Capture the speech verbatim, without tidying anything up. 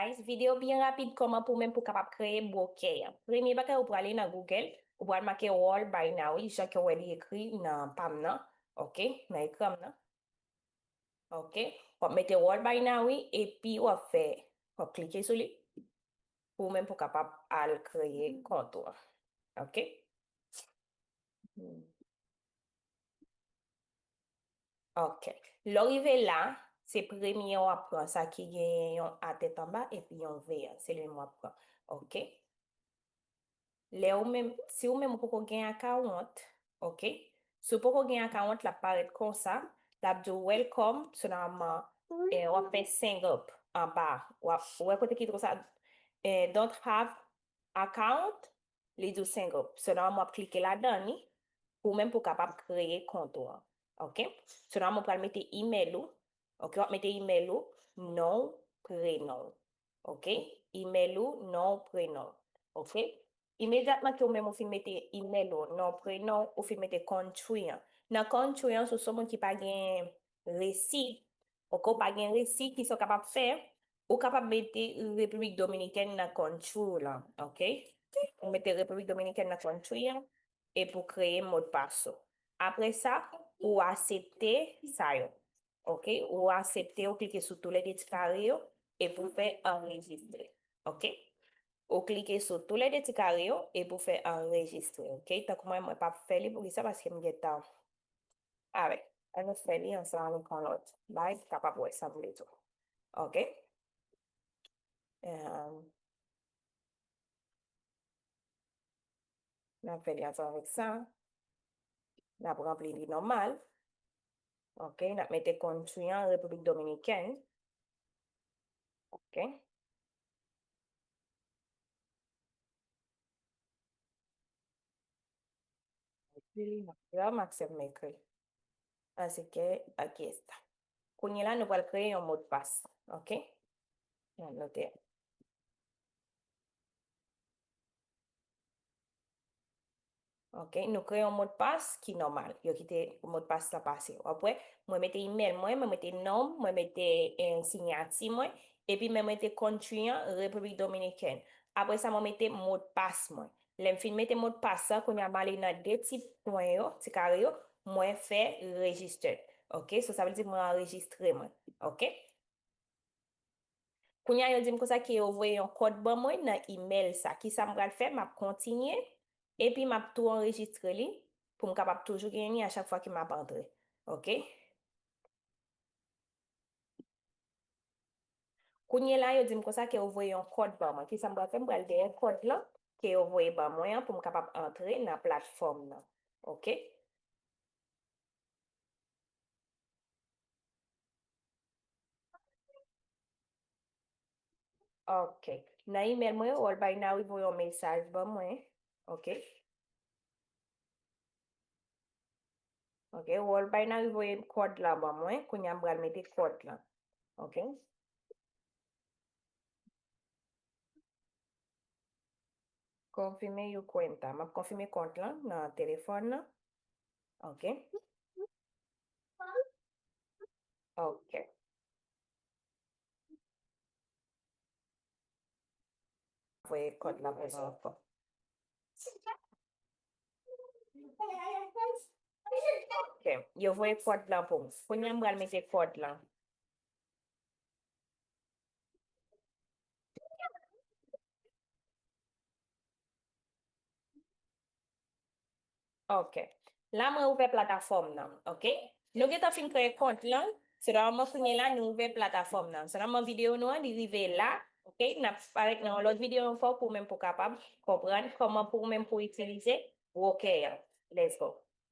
Guys, videyo byen rapid, kòman pou menm pou kapab kreye brokè an. Premye bagay, ou prale nan Google, ou pral make World Binary, jan ke w wè li ekri nan pa m nan, ok, nan ekran m nan. Ok, w ap mete World Binary, epi w ap fè, w ap klike sou li, pou menm pou kapab al kreye kont ou an. Ok? Ok. Lè w rive la, se premye w ap pran sa ki genyen yon A tèt anba epi yon V an. Se li menm w ap pran. Ok? Lè ou menm, si ou menm ou poko gen akawont, ok? Si ou poko gen akawont, l ap parèt konsa, l ap di w welcome, so nòmalman, eh, w ap fè sengop anba. W ap, ou wè kote ki tro sa, eh, don't have account, li di w sengop. So nòmalman, w ap klike ladan li, pou ou menm pou w kapab kreye kont ou an. Ok? So nòmalman, ou pral mete email ou, ok? W ap mete email ou, non, prenon. Ok? Email ou, non, prenon. Ok? Imedyatman ke ou menm ou fin mete email ou, non, prenon, ou fin mete country an. Nan country an, si w se yon moun ki pa gen resi, ok, ou pa gen resi, kisa w kapab fè? Ou kapab mete Repiblik Dominikèn nan country w lan, ok? Ou mete Repiblik Dominikèn nan country an, epi w kreye modpas ou. Apre sa, ou aksepte sa yo. Ok, ou aksepte, ou klike sou toulède ti kare yo, epi w fè anrejistre. Ok? Ou klike sou toulède ti kare yo, epi w fè anrejistre. Ok? Tankou mwen, mwen p ap fè li, poukisa? Paske m gentan. Alè, ann nou fè li ansanm avèk yon lòt. Bay, pou kapab wè sa m vle tou. Ok? Em, N ap fè li ansanm avèk sa. N ap ranpli li nòmal. Ok, n ap mete country an, Repiblik Dominikèn. Ok. Epi, n ap fè m aksèp m ekri. Así que aquí está. Kounye la, nou pral kreye yon modpas. Ok? N ap note. Ok, nou kreye yon modpas ki nòmal. Yo kite modpas la pase. W ap wè, mwen mete email mwen, mwen mete non m, mwen mete, eh, siyati mwen, epi mwen mete country an, Repiblik Dominikèn. Apre sa, mwen mete modpas mwen. Lè m fin mete modpas la, kounye a m ale nan de ti pwen yo, ti kare yo, mwen fè register. Ok, so sa vle di mwen anrejistre mwen. Ok? Kounye a yo di m konsa ke yo voye yon kòd ban mwen nan email sa. Kisa m pral fè? M ap kontinye, epi m ap tou anrejistre li pou m kapab toujou genyen li a chak fwa ke m ap antre. Ok? Kounye la, yo di m konsa ke yo voye yon kòd ban mwen. Kisa m pral fè? M pral dèyè kòd lan ke yo voye ban mwen an pou m kapab antre nan platfòm nan. Ok? Ok. Nan email mwen, World Binary voye yon mesaj ban mwen. Ok. Ok, World Binary voye kòd lan ban mwen. Kounye a m pral mete kòd lan. Ok. Confirme your cuenta. M ap konfime kont lan nan telefòn nan. Ok. Ok. Voye kòd la pou mwen ankò. Ok. Yo voye kòd lan pou mwen. Kounye a m pral mete kòd lan. Ok. La, mwen ouvè platafòm nan. Ok. Nou gentan fin kreye kont lan. Se nòmalman kounye la, nou ouvè platafòm nan. Se nòmalman videyo nou an, li rive la. Ok. N ap parèt nan yon lòt videyo ankò pou menm pou kapab konprann kòman pou menm pou itilize brokè an. Let's go.